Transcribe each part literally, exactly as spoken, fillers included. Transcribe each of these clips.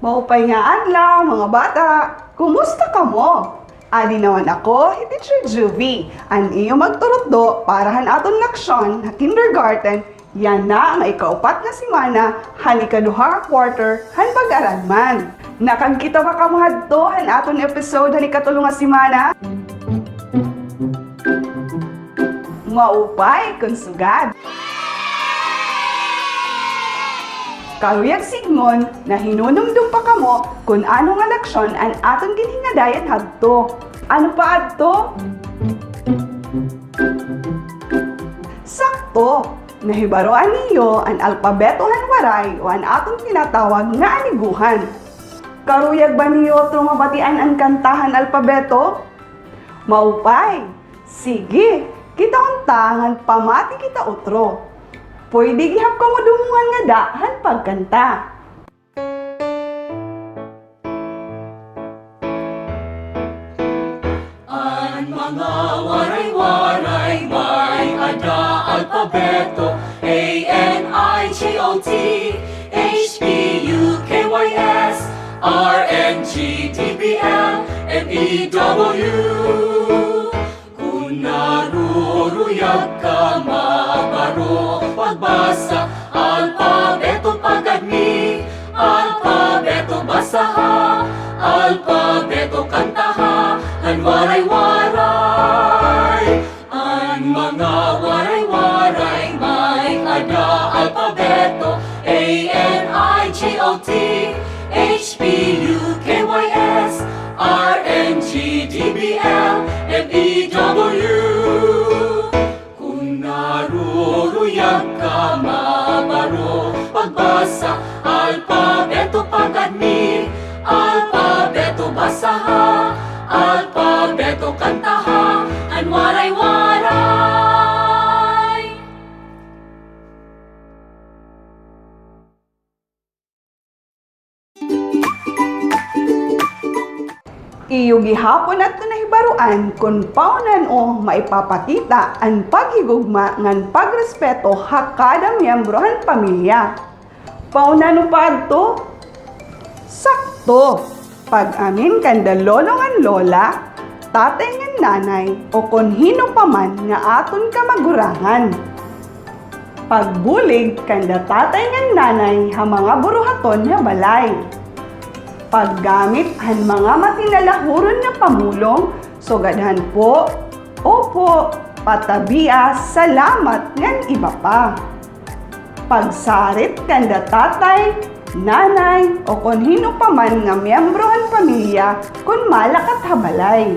Maupay nga adlaw, mga bata! Kumusta kamo? Adi naman ako, hi Teacher Juvie, an iyo magturutdo para han aton leksyon ha kindergarten, yana nga ikaupat nga semana han ikaduha nga quarter han pag-aradman. Nakagkita ba kamo hadto han aton episode han ikatulo nga semana? Maupay kon sugad. Karuyag sidngon nga hinunumdom pa kamo kon ano nga leksyon an aton ginhinadayan hadto. Ano pa adto? Sakto! Nahibaroan niyo an alpabeto han Waray o an aton tinatawag nga anigohan. Karuyag ba niyo otro mabatian an kanta han alpabeto? Maupay! Sige, kitaon ta ngan pamati kita utro. Pwede gihap kamo dumungan ngada han pagkanta. An mga Waray-Waray may-ada alpabeto, A, N, I, G, O, T, H, P, U, K, Y, S, R, N, G, D, B, L, M, E, W. Kon naruruyag ka mabaro pagbasa, alpabeto pag-admi, alpabeto basaha, alpabeto kantaha, an Waray-Waray. An mga Waray-Waray may-ada alpabeto, A, N, I, G, O, T, H, P, U, K, Y, S, R, N, G, D, B, L, M, E, W. Kon naruruyag ka mabaro pagbasa, alpabeto pag-admi, alpabeto basaha, alpabeto kantaha, an Waray-Waray. Iyo gihapon adto nahibaroan kon paon-ano maipapakita an paghigugma ngan pagrespeto ha kada miyembro han pamilya. Paon-ano pa adto? Sakto! Pag-amin kanda lolo ngan lola, tatay ngan nanay, o kon hin-o pa man nga aton kamagurangan. Pagbulig kanda tatay ngan nanay ha mga buruhaton ha balay. Paggamit han mga matinalahuron nga pamulong, sugad han po, opo, patabia, salamat, ngan iba pa. Pagsarit kanda tatay, nanay, o kon hin-o pa man nga miyembro han pamilya kon malakat ha balay.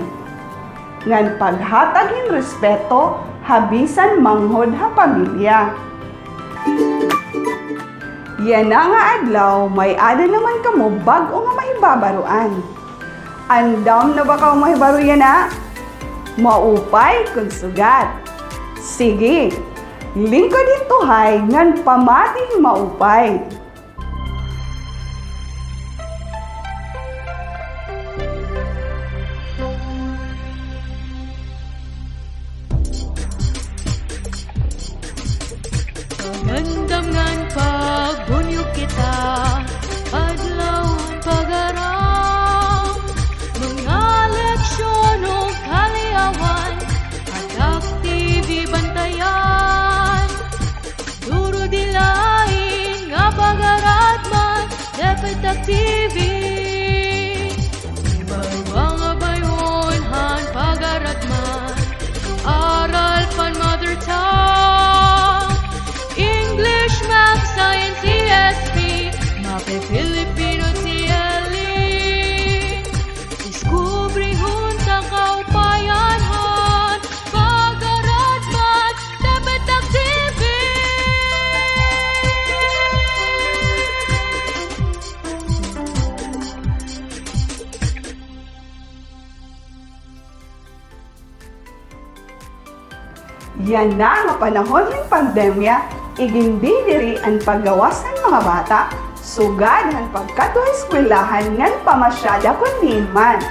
Ngan paghatag hin respeto ha bisan manghod ha pamilya. Yana nga adlaw, may-ada naman kamo bag-o nga mahibabaroan. Andam na ba kamo mahibaro yana? Maupay kon sugad. Sige, lingkod hin tuhay ngan pamati hin maupay. Pag-andam ngan pagbunyog kita, adlaw han pag-aram, mga leksyon o kaliawan, Atak T V bantayan. Duro dilain nga pag-aradman, DepEd Atak T V. Iba-iba nga bayon han pag-aradman, aral pan mother tongue, English, math, science, E S P, MAPEH, Filipino, T L E. Diskubrihon ta kaupayan han pag-aradman, DepEd Atak T V. Yana nga panahon hin pandemya, igindidiri an paggawas han mga bata, sugad han pagkadto ha eskwelahan ngan pamasyada kon diin man.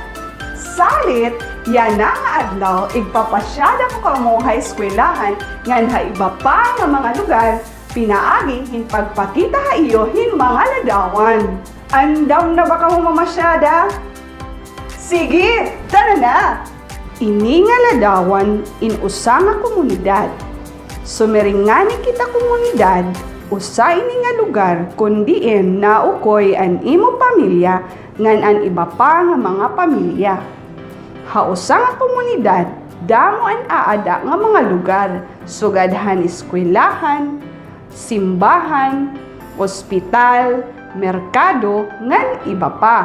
Salit, yana nga adlaw, igpapasyada ko kamo ha eskwelahan ngan ha iba pa nga mga lugar, pinaagi hin pagpakita ha iyo hin mga ladawan. Andam na ba kamo mamasyada? Sige, tara na! Ini nga ladawan in usa nga komunidad. Sumiring ngani kita komunidad, usa ini nga lugar kon diin naukoy an imo pamilya ngan an iba pa nga mga pamilya. Ha usa nga komunidad, damo an aada nga mga lugar, sugad han eskwelahan, simbahan, ospital, merkado, ngan iba pa.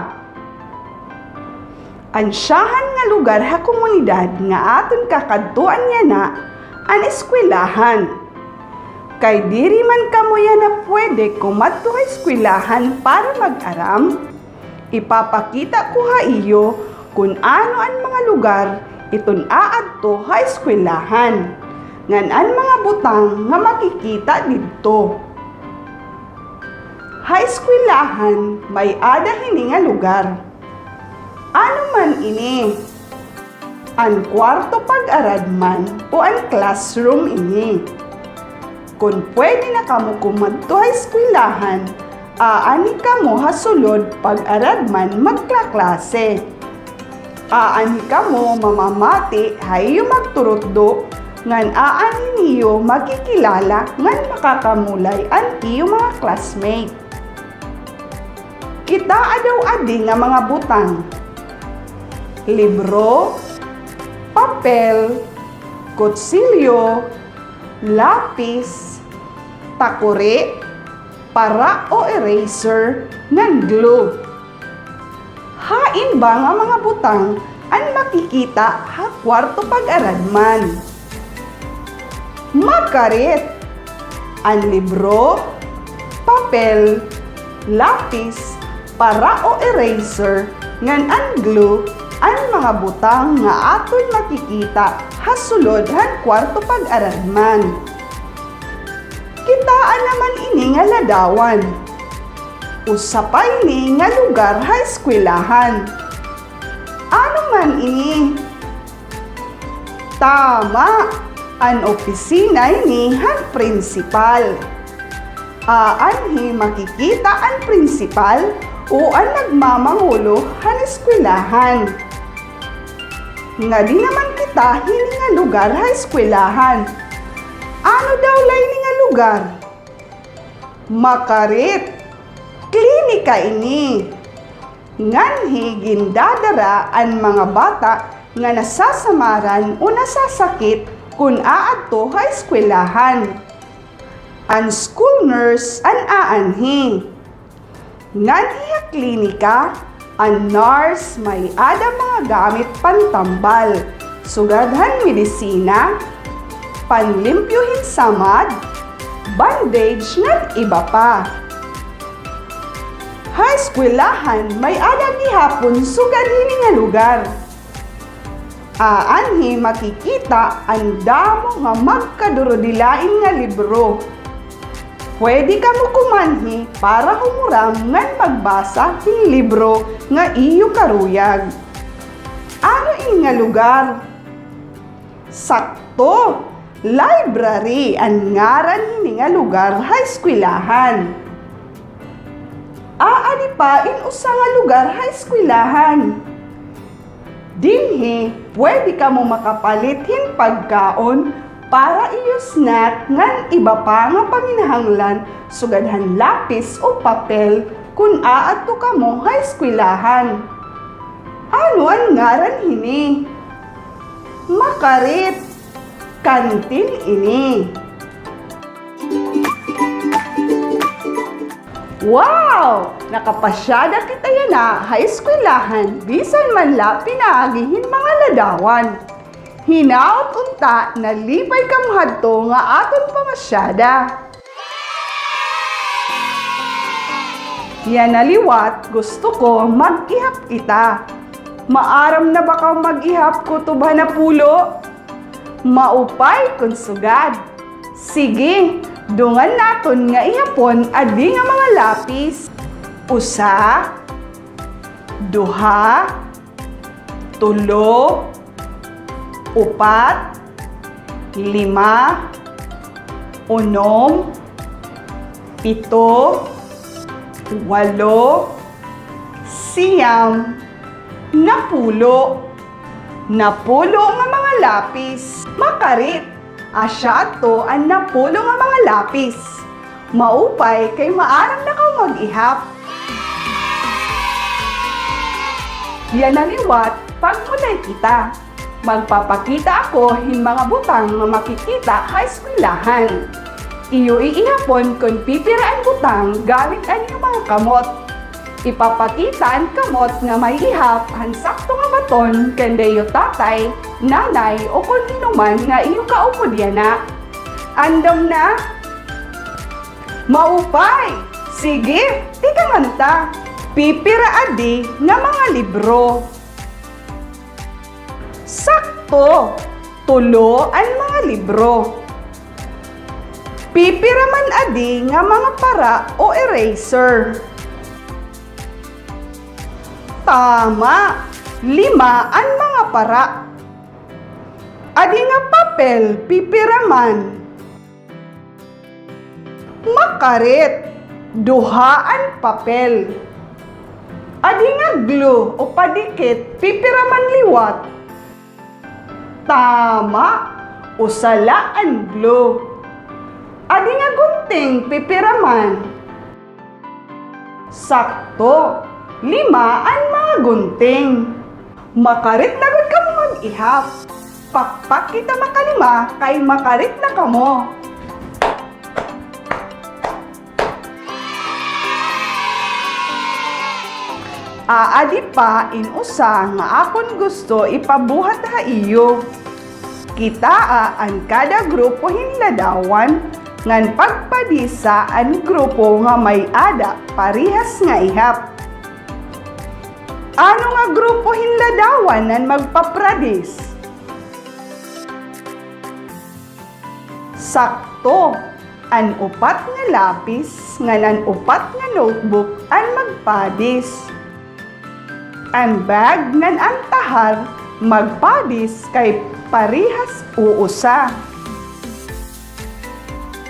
An syahan nga lugar ha komunidad nga aton kakadtuan yana an eskwelahan. Kay diri man kamo yana pwede kumadto ha eskwelahan para mag-aram, ipapakita ko ha iyo kon ano an mga lugar iton aadto ha eskwelahan, ngan an mga butang nga makikita didto. Ha eskwelahan, may-ada hini nga lugar. Ano man ini? An kwarto pag-aradman o an classroom ini. Kon pwede na kamo kumadto ha eskwelahan, aanhi kamo ha sulod pag-aradman magklaklase. Aanhi kamo mamamati ha iyo magturutdo, ngan aanhi niyo makikilala ngan makakamulay an iyo mga classmate. Kitaa daw adi nga mga butang: libro, papel, kutsilyo, lapis, takuri, para o eraser, ngan glue. Hain ba nga mga butang an makikita ha kwarto pag-aradman? Makarit! An libro, papel, lapis, para o eraser, ngan an glue, an mga butang nga aton makikita ha sulod han kwarto pag-aradman. Kitaa naman ini nga ladawan. Usa pa ini nga lugar ha eskwelahan. Ano man ini? Tama! An opisina ini han prinsipal. Aanhi makikita an prinsipal o an nagmamangulo han eskwelahan. Ngadi naman kita hini nga lugar ha eskwelahan. Ano daw la ini nga lugar? Makarit! Klinika ini. Nganhi gindadara an mga bata nga nasasamaran o nasasakit kon aadto ha eskwelahan. An school nurse an aanhi. Nganhi ha klinika, an nurse may-ada mga gamit pantambal, sugad han medisina, panlimpyo hin samad, bandage, ngan iba pa. Ha eskwelahan, may-ada gihapon sugad hini nga lugar. Aanhi makikita an damo nga magkadurudilain nga libro. Pwede kamo kumanhi para humuram ngan magbasa hin libro nga iyo karuyag. Ano ini nga lugar? Sakto! Library an ngaran hini nga lugar ha eskwelahan. Aadi pa in usa nga lugar ha eskwelahan. Dinhi, pwede kamo makapalit hin pagkaon para iyo snack ngan iba pa nga panginahanglan sugad han lapis o papel kon aadto kamo ha eskwelahan. Ano an ngaran hini? Makarit! Kantin ini. Wow! Nakapasyada kita yana ha eskwelahan, bisan man la pinaagi hin mga ladawan. Hinaot unta nalipay kamo hadto nga aton pamasyada. Yana liwat gusto ko mag-ihap kita. Maaram na ba kaw mag-ihap kutob ha napulo? Maupay kon sugad. Sige, dungan naton nga ihapon adi nga mga lapis. Usa, duha, tulo, upat, lima, unom, pito, walo, Siyam, napulo. Napulo nga mga lapis. Makarit. Asya adto an napulo nga mga lapis. Maupay kay maaram na kamo mag-ihap. Yana liwat, pagmulay kita. Magpapakita ako hin mga butang nga makikita ha eskwelahan. Iyo iihapon kon pipira an butang gamit an iyo mga kamot. Ipapakita an kamot nga may ihap han sakto nga baton kanda iyo tatay, nanay, o kon hin-o man nga iyo kaupod yana. Andam na? Maupay! Sige, tikang ta. Pipira adi nga mga libro? Sakto, tulo an mga libro. Pipira man adi nga mga para o eraser? Tama, lima an mga para. Adi nga papel, pipira man? Makarit, duha an papel. Adi nga glue o padikit, pipira man liwat? Tama, usa la an glue. Adi nga gunting, pipira man? Sakto, lima an mga gunting. Makarit na gud kamo mag-ihap. Pakpak kita makalima kay makarit na kamo. Aadi pa in usa nga akon gusto ipabuhat ha iyo. Kitaa an kada grupo hin ladawan ngan pagpadisa an grupo nga may-ada parehas nga ihap. Ano nga grupo hin ladawan an magpapadis? Sakto, an upat nga lapis ngan an upat nga notebook an magpadis. An bag ngan an tahar magpadis kay parehas uusa.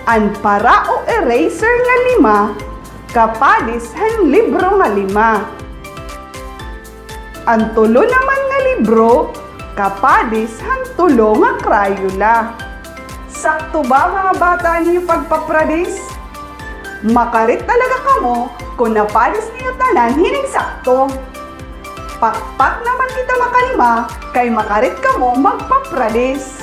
An para o eraser nga lima kapadis han libro nga lima. An tulo naman nga libro kapadis han tulo nga Crayola. Sakto ba, mga bata, an iyo pagpapadis? Makarit talaga kamo kon napadis niyo tanan hini nga sakto. Pakpak naman kita makalima kay makarit kamo magpapadis.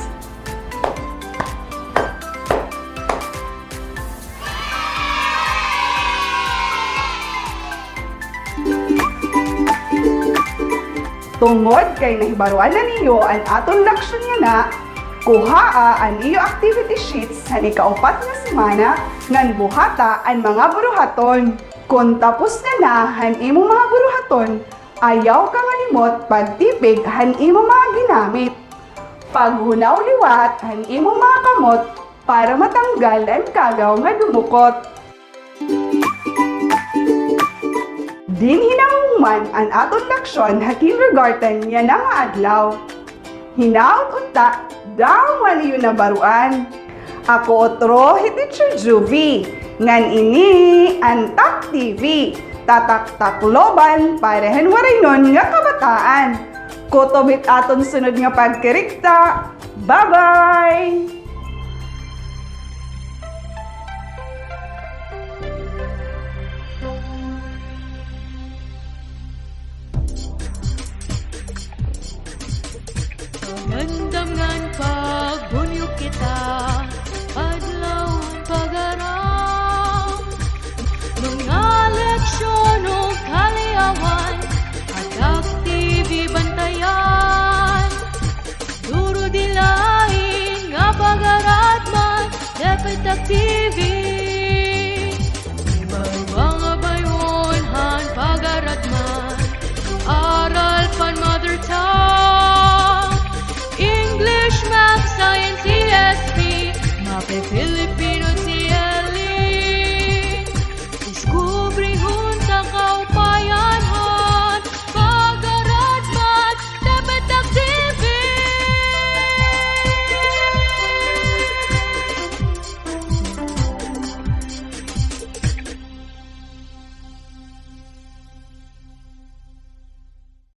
Tungod kay nahibaroan na niyo an aton leksyon yana, kuhaa an iyo activity sheets han ikaupat nga semana ngan buhata an mga buruhaton. Kon tapos ka na han imo mga buruhaton, ayaw kangalimot pagtipig han imo mga ginamit. Paghunaw liwat han imo mga kamot para matanggal an kagaw nga dumukot. Dinhi nahuman an aton leksyon ha kindergarten yana nga adlaw. Hinaot unta, damo an iyo nabaroan. Ako utro hi Teacher Juvie, ngan ini an Tatak T V, Tatak Tacloban para han Waraynon nga kabataan. Kutob hit aton sunod nga pagkirigta. Bye-bye! Pangandam ngan pagbunyog kita, adlaw pag-aram. Mga leksyon o kaliawan, Tatak T V bantayan. Duro di lain nga pag-aradman, dapat Tatak T V. Iba-iba nga bayon han pag-aradman, aral pan mother tongue, English, math, science, E S P, MAPEH, PhilEd,